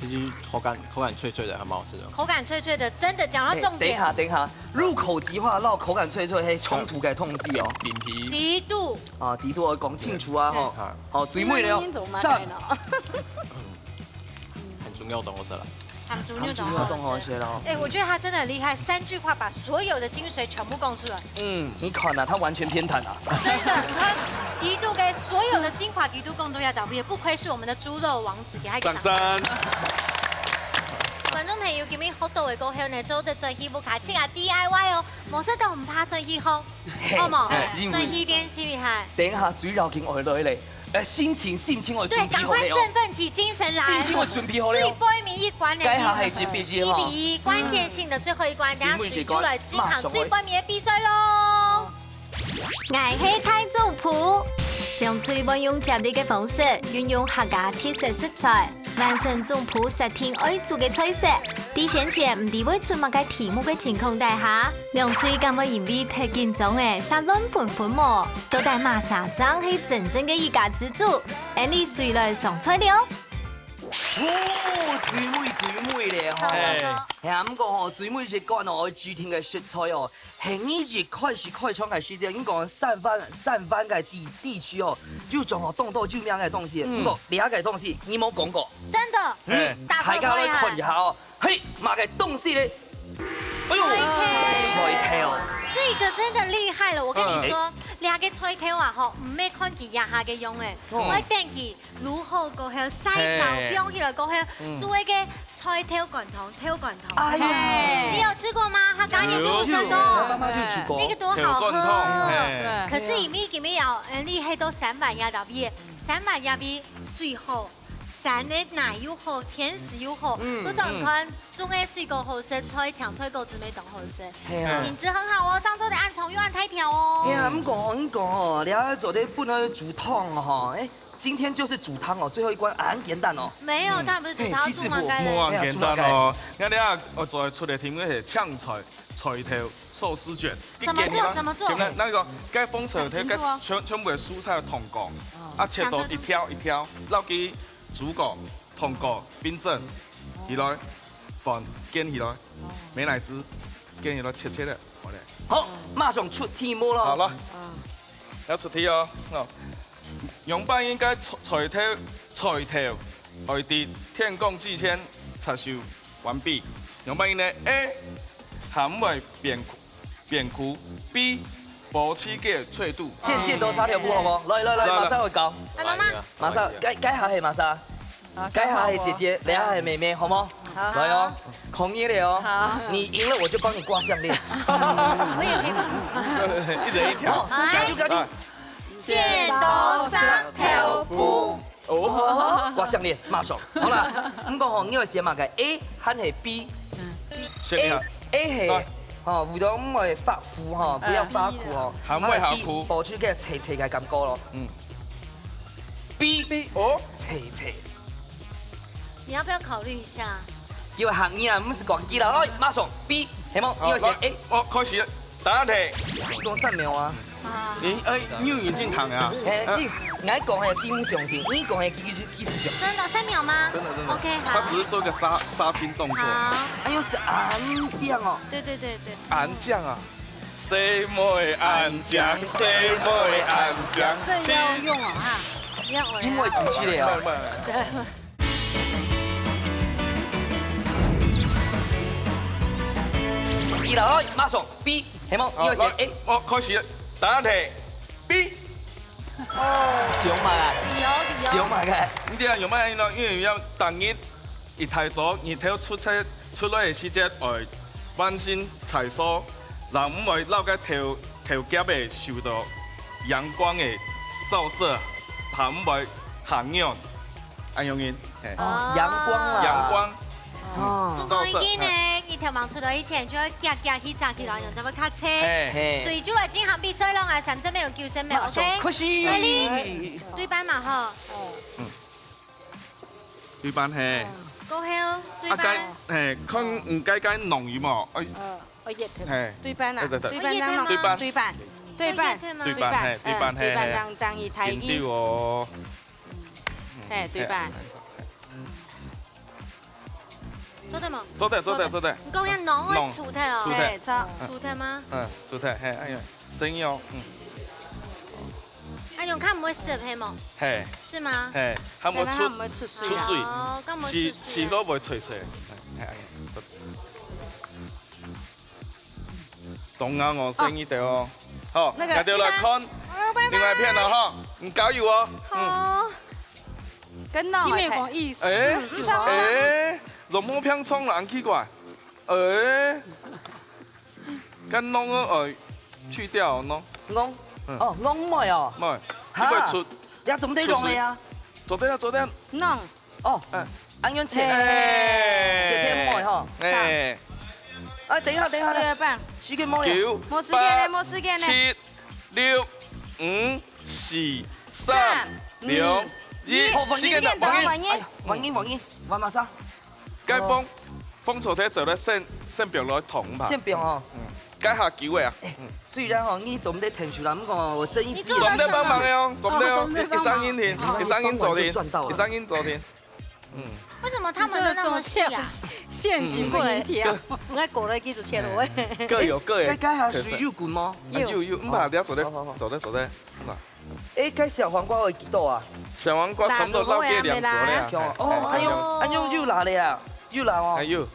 其實口感，口感脆脆的，還蠻好吃的。口感脆脆的，真的，講到重點。哎，等一下，等一下，入口即化，摎口感脆脆，嘿，衝突个東西哦。餅皮。底肚。啊，底肚要講清楚啊，吼。對。好，最尾了哦，你怎麼賣三。很重要的東西了。 鹹豬肉當好食。鹹豬肉當好食咯。哎，我覺得他真的很厲害，三句話把所有的精髓全部講出來。嗯，你看啊，他完全偏袒啊。真的，你看，底肚个所有的精華，底肚講到這，特別不愧是我們的豬肉王子，給他一個掌聲。掌聲。觀眾朋友，今日學到个過後呢，做得轉去屋下自家D I Y哦，無食到毋怕轉去學，嘿，好無？哎，因為轉去練習一下。等一下，最要緊愛來咧。 呃，心情，心情愛準備好了哦。對，趕快振奮起精神來。心情愛準備好了哦。最背尾一關了，該下係一比一哈。一比一，關鍵性的最後一關，等下誰出來進行最背尾的比賽咯。𠊎係大主廚。涼水會用接力个方式，運用客家特色食材，完成主廚設定愛煮个菜色。在先前毋知會出麼个題目个情況底下，涼水敢會因為忒緊張仔，煞亂紛紛無？ 到底麼儕正係真正个一家之主？𫣆俚隨來上菜了。哦，最尾最尾咧吼。哎。係啊，毋過吼，最尾一關哦，指定个食材哦，係你一開始開場个時節，你講三灣，三灣个地，地區哦，有種哦，當多有名个東西，嗯。毋過這個東西你無講過。真的？嗯，哎。大家來看一下哦。 嘿，麼个東西咧？哎喲，菜頭。菜頭。這個真的厲害了，我跟你說，嗯。這個菜頭啊，吼，毋係看佢這下个樣仔，哦。愛等佢滷好過後，曬燥，嘿。放起來過後，嗯。煮一個菜頭灌湯，豆灌湯。哎呀。嘿，你有吃過嗎？客家人都有吃過。有，有，有，我爸媽就煮過。那個多好喝。豆灌湯，嘿。可是佢尾，佢尾要，嗯，你係到三灣這搭位，三灣這位水好。 山个泥又好，甜食又好，嗯，都想看，嗯。種个水果好食，菜，青菜果子乜當好食。係啊。品質很好哦，正做得恁長又恁大條哦。係啊，毋過哦，你講哦，你還做得分佢煮湯哦，吼，哎，今天就是煮湯哦，最後一關，啊，恁簡單哦。沒有，嗯。當然不是煮湯，嘿，其實我，煮麼个咧？無恁簡單哦。哎呀，煮麼个？你看，𠊎做出个題目係青菜，菜頭，壽司卷。怎麼做？怎麼做？簡單，那個，該紅菜頭，該全，全部个蔬菜要燙過，啊，切到一條一條，摎佢 豬骨、湯骨、冰鎮起來，飯煎起來，美乃滋煎起來，切切个，好咧。好，馬上出題目咯。好了，要出題哦。哦，仰般形个菜，菜頭，菜頭，愛在天光之前插收完畢。仰般形呢？A，鹹味變苦，變苦。B，保持个脆度。見，見到三條步好無？來，來，來，來，來。馬上會教。哎，媽媽。馬上，該，該下係麼儕？ 該下係姐姐，這下係妹妹，好無？好。來哦，好。红叶的哦。好。你赢了我就帮你挂项链。我也可以帮你挂。一人一条。好，来。加油，加油。来。剪刀石头布。哦，挂项链，马上。好啦，毋过吼，你要选哪个？A还是B？选你啊。A，A 係，来。吼，舞蹈毋會發福吼，不要發苦吼。還會好苦。B，保持个脆脆个感觉咯。嗯。B，B，哦。脆脆。你要不要考虑一下？叫客語啊，毋係講機啦。哎，馬上 B，係無？好，你要選 A。來，我開始了，答案係。講三秒啊。啊。你，哎，你有認真聽啊？哎，你，你講个基本上是，你講个基，基，基本上。真的，三秒嗎？真的，真的。OK，好。他只是做一個殺，殺青動作。好。哎呦，是恁樣哦。對，對，對，對。恁樣啊。細妹恁樣，細妹恁樣。這要用啊，哈，要會啊。因為主持人啊。慢，慢，慢。 一來，馬上 B，係無？好，因為是 A。來，我開始了，答案係 B。想嘛啦，有，有。想嘛个。你知影有麼个呢？因為要逐日一大早，日頭出出，出來个時節，愛完成彩掃，人毋會落个頭，頭夾个受到陽光个照射，還毋會下癢。 恁樣形，嘿。哦，陽光啊。陽光。哦。總共一呢，日頭吂出來以前，就愛遽遽去紮起來，然後才會較青。嘿。嘿。水就來進行比賽咯，啊，三十秒、九十秒，馬上，OK？開始。來，你，對半嘛，吼。嗯。對半，嘿。過後，對半。啊，該，嘿，看，嗯，該，該濃油無？哎。呃，哦，熱的。嘿。對半啊，哎，對，對。對半，哦，熱的嘛。對半。對半，對半，哦，熱的嘛。對半，嘿，對半，嘿，嘿。對半，嘿，嘿。這樣，這樣，一台一。緊張哦。 嘿，對吧？做得無？做得，做得，做得。你講要濃會臭忒哦？臭忒。嘿，臭。臭忒嗎？嗯，臭忒，嘿，哎呀，聲音哦，嗯。啊，用看毋會溼，係無？嘿。是嗎？嘿，還無出，等下還無出水啊。出水，哦，敢無出水啊？是，是都會脆脆。嘿，哎呀，做得。 當硬哦，細義兜哦。好，那個，大家來看另外一片了哈，你加油哦。嗯。好。跟鬧你沒有意思，哎，是吧？哎，怎麼平常人奇怪？哎，跟弄哦，呃，去掉哦，弄。弄？嗯。哦，弄妹哦。妹，哈，這個出，也做毋得弄的呀。做得啊，做得啊。弄。 哦，嗯。恁樣切，哎。切忒毋會吼。哎。哎，等一下，等一下，第二棒。時間無了。九，無時間了，八，無時間了。七，六，五，四，三，三，兩，一。二，哦，換你，時間到，換你。換你。哎呀，換你，換你，換麼儕？該風，哦。風吹忒走了，先，先放落去燙吧。先放哦。嗯，該下九个啊。哎，雖然哦，你做毋得𢯭手啦，毋過我爭一次。你做了什麼？做毋得幫忙的哦，做毋得哦，哦，做毋得幫忙。一，一儕人𢯭，哦，一儕人做𢯭，幫忙就賺到了。一儕人做𢯭。 嗯。為什麼他們都那麼細啊？陷阱不能跳。嗯。應該過來記住切了喂。各有各的特色。該，該下水有滾無？啊，有。有，有，毋怕，等下做得，好，好，好。做得，做得，嗯啊。哎，該小黃瓜有幾多啊？小黃瓜差不多落个兩手了呀。兩手啊，哦，哎，哎喲，哎喲，有辣了呀，有辣哦。哎，有。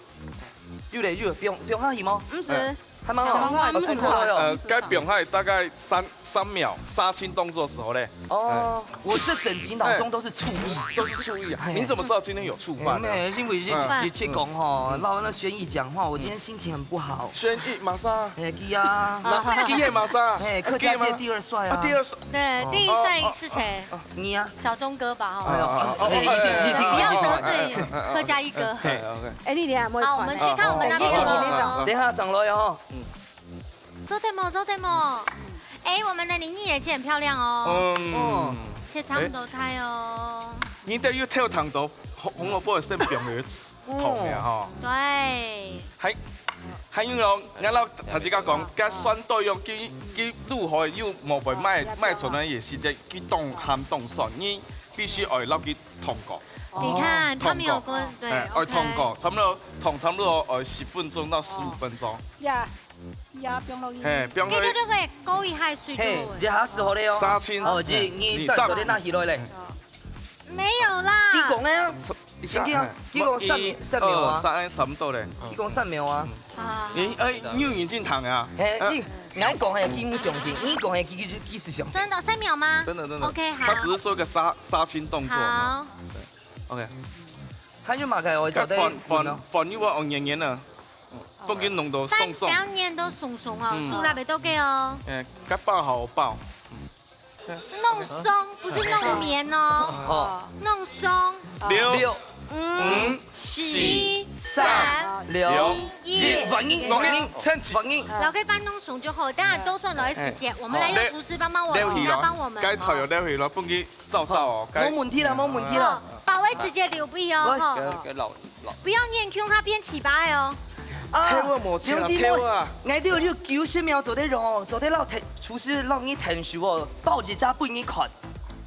有咧，有，放，放下去無？毋使。嗯。 還蠻好，小黃瓜很好吃啊。哦，這口味哦。呃，該放下大概三，三秒，殺青動作時候咧。哦，哎。我這整集腦中都是醋意。哎，都是醋意啊。哎。你怎麼知道今天有醋飯呢？哎，沒有，因為一直，嗯。一直講吼，嗯。然後那軒逸講話，我今天心情很不好。軒逸麼儕？哎，佢啊。那，佢係麼儕？哎，客家界第二帥啊。啊，第二帥。對，哦。第一帥是誰？哦，哦，哦。 你啊。小鍾哥吧，哈。哎呦，哦，哦，哦，哎，一定，一定，不要得罪一定。客家一哥。哎，OK。哎，你等下，好，我們去看我們那邊哦。哎，你，你，你走。等一下，長樂哦。做得無？做得無？哎，我們的林義也切很漂亮哦。嗯。哦。切差不多開哦。哎。你等於跳糖豆，紅，紅蘿蔔先放落去。 痛个吼。對。還，還有哦，𠊎摎大家講，該酸豆用佢，佢如何又無會賣，賣出來也是這，佢當鹹當酸，你必須愛摎佢燙過。你看，他們有過，燙過。對，哎，愛燙過，OK。差不多，燙差不多，呃，十分鐘到十五分鐘。呀，呀，放落去。嘿，放落去。這就，這個高一海水就有了。嘿，這下時候了哦。殺青。哦，這，你，你上，手電拿起來咧。 沒有啦。佢講个啊，先聽啊，佢講三秒，一、三秒啊。二、三，差不多咧。佢講三秒啊。啊。你，哎，你有認真聽啊？嘿，啊。你，𠊎講个基本上是，你講个基，基，基本上是。真的，三秒嗎？真的，真的。OK，好。他只是做一個殺，殺青動作。好。對，OK。還有麼个愛做得該飯，飯，飯又愛用黏黏个，嗯，毋好弄到鬆鬆。飯當然都鬆鬆哦，嗯。手拿袂到个哦。哎，該包好包。弄鬆，不是弄綿哦。哦。弄鬆。六、六、五、五、四、四、三、三、兩、兩、一、一。反應，反應，反應。然後該飯弄鬆就好，當然多賺了一時間。哎。我們來用廚師幫幫我，請他幫我們。該菜要撈起來，分佢燥燥哦。好，該無問題啦，無問題啦。好，包个時間留畀哦，喂，好。該，該老，老。不要勉強他變奇葩的哦。啊，偷啊，無錢啊，兄弟們，偷啊。𠊎兜有九十秒做得用哦，做得摎𢯭，廚師摎你𢯭手哦，包一隻分你看。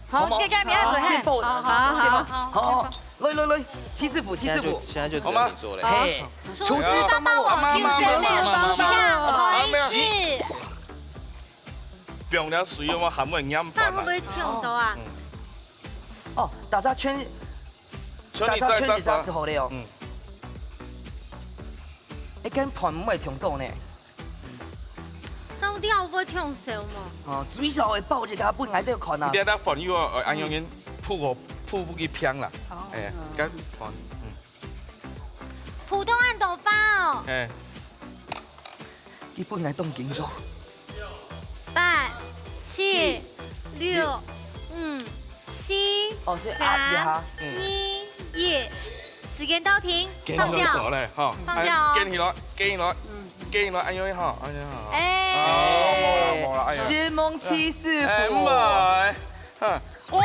好，好無？該，該，你愛做，好，嘿。先包，好，好，先包。好，好，好。好，好，好。來，來，來，戚師傅，戚師傅。現在就，現在就只能你做了。好嗎？嘿，廚師幫幫我，九十秒，開始。放了水，我還會黏飯啊。飯會不會忒多啊？嗯。哦，大家圈，全力再，大家圈一下就好了哦。再，再，再。嗯。哎，該飯毋會忒多呢。 照料會忒少嘛？哦，最少會包一個分𠊎兜看啊。你等下飯又愛，呃，恁樣仔鋪好，鋪分佢平啦。哦。哎，嗯。該飯，嗯。普通恁多包哦。哎。佢分𠊎當緊張。八、七、六、五、四、哦，先壓一下。三、嗯。二、一。時間到停，放掉。放掉。放掉哦。哎，捲起來，捲起來。嗯。 給你了，哎呦，好，哎呦，好。哎。哦，無啦，無啦，哎呦。承蒙戚師傅。哎，毋好，哎，哈。哇！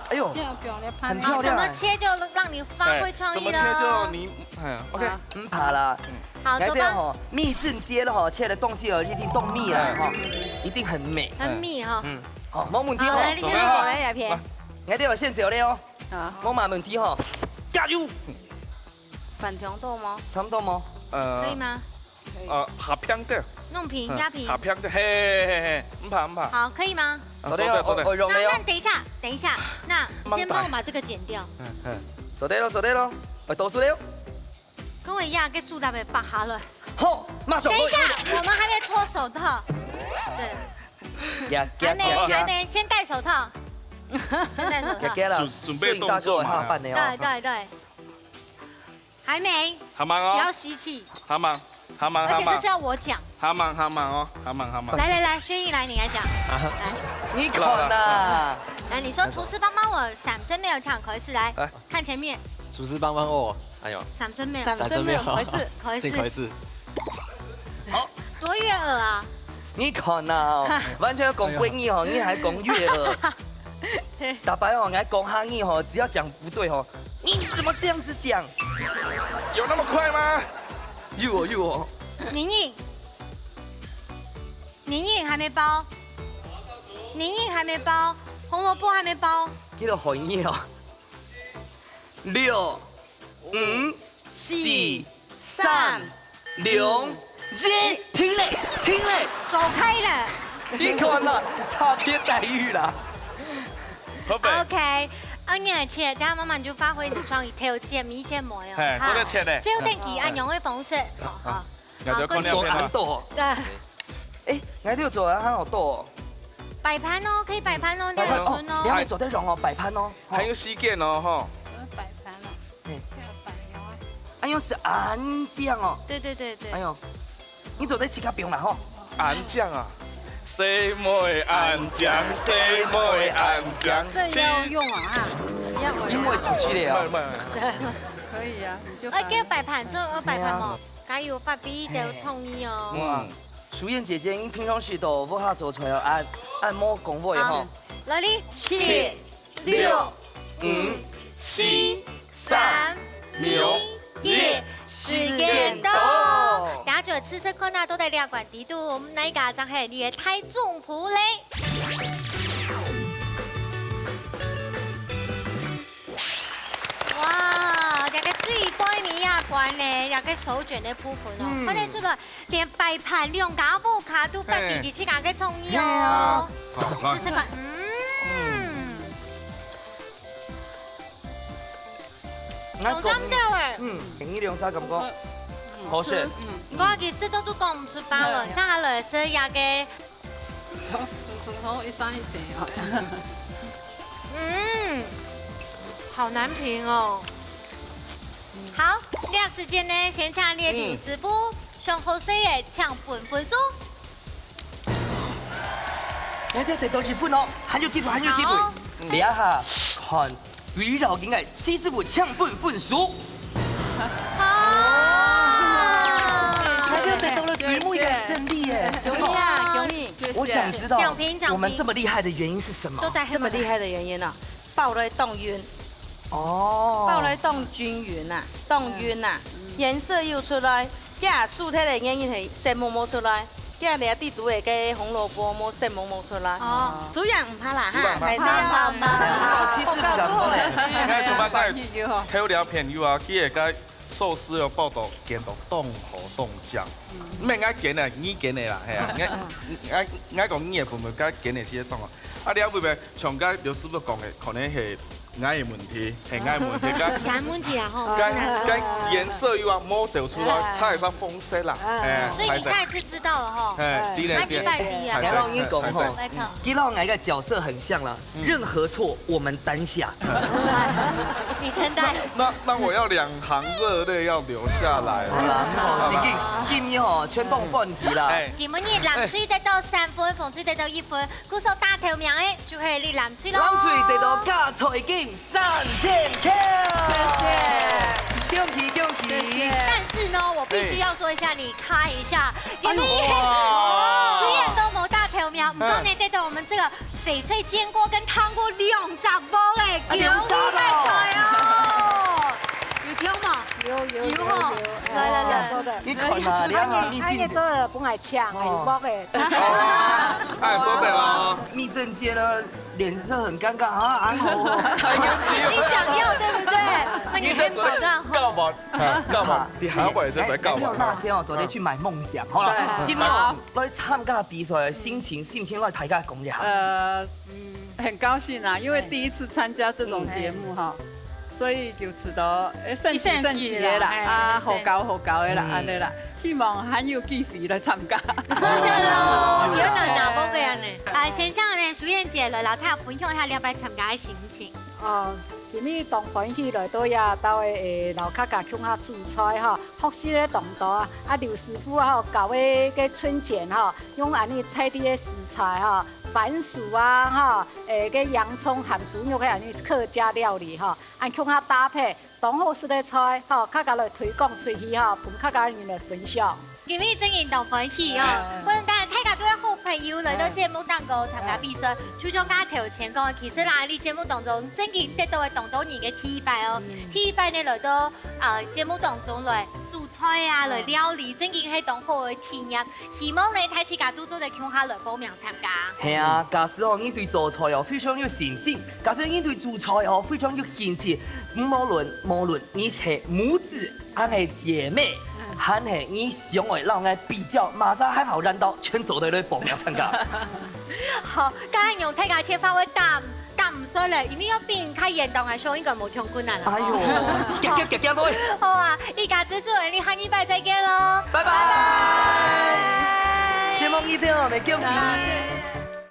哎呦，漂亮的盤。很漂亮哎。怎麼切就讓你發揮創意了。哎，怎麼切就你，哎，OK。好。毋怕啦。嗯。好，來，這樣吼，做吧。蜜餞接了吼，切的東西哦，一定當蜜了哈，哎。一定很美。很美哈。嗯，好，無問題哦。好，來，你先過來這片。來。來，這個先走了哦。好。無麼問題哈，加油。 飯忒多嗎？差不多嗎？呃，可以嗎？呃，較平點。弄平，嗯，壓平。較平點，嘿，嘿，嘿，嘿，毋怕，毋怕。好，可以嗎？啊，做得，做得。哦，哦，哦，容易哦。那，那等一下，等一下，那先幫我把這個剪掉。嗯，嗯。做得咯，做得咯。哎，倒水了。跟我一樣，給手拿來拔下來。好，馬上。等一下，我們還沒脫手套。對。呀，呀，還沒，呀，呀。還沒，先戴手套。先戴手套。呀，呀啦，準，準備動作嘛。順大哥下班了哦。對，對，對。 還沒。還吂哦。不要吸氣。還吂，還哽，而且這是要我講。還吽，還哽哦，還哽，還哽。來，來，來，軒逸來，你來講。啊。來。你看吶。來，你說廚師幫幫我，三十秒搶開始，來，來。看前面。廚師幫幫我，哎呦。三十秒。三十秒。三十秒。開始。開始。請開始。好。多悅耳啊。你看吶，完全講國語吼，你還講悅耳。大伯哦，你還講客語吼，只要講不對吼， 你怎麼這樣子講？有那麼快嗎？有哦，有哦。寧寧，寧寧還沒包，寧寧還沒包，紅蘿蔔還沒包。這個好硬哦。六、五、四、三、兩、一，停咧，停咧。走開了。你看啦，差別待遇啦。好白。OK，啊，你而且等下慢慢就發揮你的創意，調節每一件模樣，嘿，哈。做得切咧。只有等佢恁樣的方式，好，好。好，好，你就看兩片嘛。過去。多恁多哦。對。哎，𠊎就做得很好多哦。擺盤哦，可以擺盤哦，擺盤哦，你還有準哦。兩個做得用哦，擺盤哦。還有時間哦，吼。擺盤哦。 嘿。哎呦，是恁樣哦。對，對，對，對。哎呦，你做得自家放啦吼。恁樣啊，細妹恁樣，細妹恁樣，這要用啊，哈，要用啊。因為出去了啊。慢，慢。可以啊，你就哎，放。給擺盤，做，呃，擺盤嘛，哎呀。加油，發揮你的創意哦。嗯。淑燕姐姐，你平常時都屋下做菜哦，恁，恁無講話吼。好，來哩，切。 六、五、四、三、兩、一，時間到。大家就試試看啊，到底這關底肚，哪一家正係你的大總鋪咧？哇，這個最對面這關呢，這個手捲的部分哦，嗯。看得出來， 連擺盤兩家屋下都發揮佢自家个創意哦。嘿啊。好，來。試試看，嗯。嗯。當讚到欸。嗯，給你兩儕感覺。嗯。好食。嗯。我其實都都講毋出話了，哎。上下來食這個。做，做好一三一點啊。嗯。好難評哦。好，這時間呢，先請你的劉師傅，上好勢个請分分數。來，來，來，多一分哦，還有機會，還有機會。好。這下看最後應該徐師傅請分分數。好。大家得到了最尾个勝利耶。恭喜啊，恭喜！我想知道獎品，獎品。我們這麼厲害的原因是什麼？都在這麼厲害的原因啊，包來當勻。 哦。包來當均勻啊，當勻啊，顏色又出來，這輸忒个原因係色目無出來，這裡底肚个該紅蘿蔔無色目無出來。哦。主人毋怕啦哈，主人毋怕。還是要怕，怕，怕。哦，其實不敢講嘞。你看，像𠊎个頭條朋友啊，佢个該壽司有報導，煎到當好當靚。毋係𠊎煎个，你煎个啦，係啊，𠊎，𠊎，𠊎講你个部分，該煎个係當好。啊，你後尾像該劉師傅講个，可能係 𠊎个問題，係𠊎个問題，該，𠊎个問題啊，吼，該，該顏色又啊，無走出來，哎。差一點紅色啦，哎。哎，所以你下一次知道了吼，哎，對咧，那你拜第一啊。對咧，歹勢，歹勢，你講吼，歹勢。拜託。其實𠊎个角色很像啦，嗯。任何錯我們擔下。你承擔。那，那我要兩行熱淚要流下來了。好啦，好，正經，今日吼，全當歡喜啦。哎。今晡日藍隊得到三分，紅隊得到一分， 故所打頭名个就係你藍隊咯。藍隊得到加菜金三千塊。謝謝。恭喜恭喜！謝謝。但是呢，我必須要說一下，哎。你卡一下，哎呦，因為哇。雖然都無打頭名，毋過呢，嗯。得到我們這個翡翠煎鍋跟湯鍋兩隻包哎，哎，兩隻哦。恭喜發財哦！有聽嗎？有有有有吼。有有，來來來。哦，做得。你看啊，哎呀，你阿媽咪今天，哎呀，做得，本來嗆哎，有包哎。哦，哎，做得啦。 蜜雋姐呢，臉色很尷尬啊，還好哦。你想要對不對？那你先保證好。告白，啊，告白，你還要把人家告白。哎，哎，沒有那天哦，昨天去買夢想，好了，對。今天哦，好。來參加比賽的心情，心情來大家講一下。呃，嗯，很高興啊，因為第一次參加這種節目哈，嗯。所以就知道，哎，神奇神奇的啦，一神奇啦，哎，啊，神奇。好搞好搞的啦，嗯。恁樣啦。 希望還有機會來參加。真的咯，有人拿包个啊呢。啊，先請呢，淑燕姐來，摎大家分享一下這擺參加个心情。哦，今日當歡喜來到這，到位，誒，摎大家共下煮菜吼，學習了當多啊。啊，劉師傅吼，教个个春捲吼，用恁呢在地个食材吼，番薯啊吼，誒，个洋蔥、鹹豬肉个恁呢客家料理吼，恁共下搭配， 當好食个菜，吼，大家來推廣出去吼，分大家人來分享。今日真經當歡喜哦，嗯。分大，大家都係好朋友來到節目當中參加比賽，嗯。就像剛才頭前講个，其實啦，你節目當中真經得到个當多人个提拔哦。嗯。提拔呢來到，呃，節目當中來煮菜啊，嗯。來料理，真經係當好个體驗。 希望呢，大自家都做得共下來報名參加。係啊，假使哦，你對做菜哦非常有信心，假使你對煮菜哦非常有興趣，無論，無論你係母子，還係姊妹，嗯。還係你想愛摎𠊎比較，麼儕還好，恁樣全做得來報名參加。好，該恁樣大家切發會打 打毋煞咧，因為愛比較遠當个時候應該無恁困難啦。哎喲，遽遽遽遽來。好啊，一家之煮，你下禮拜再見咯。拜拜。拜拜。希望你等下會見面。拜拜。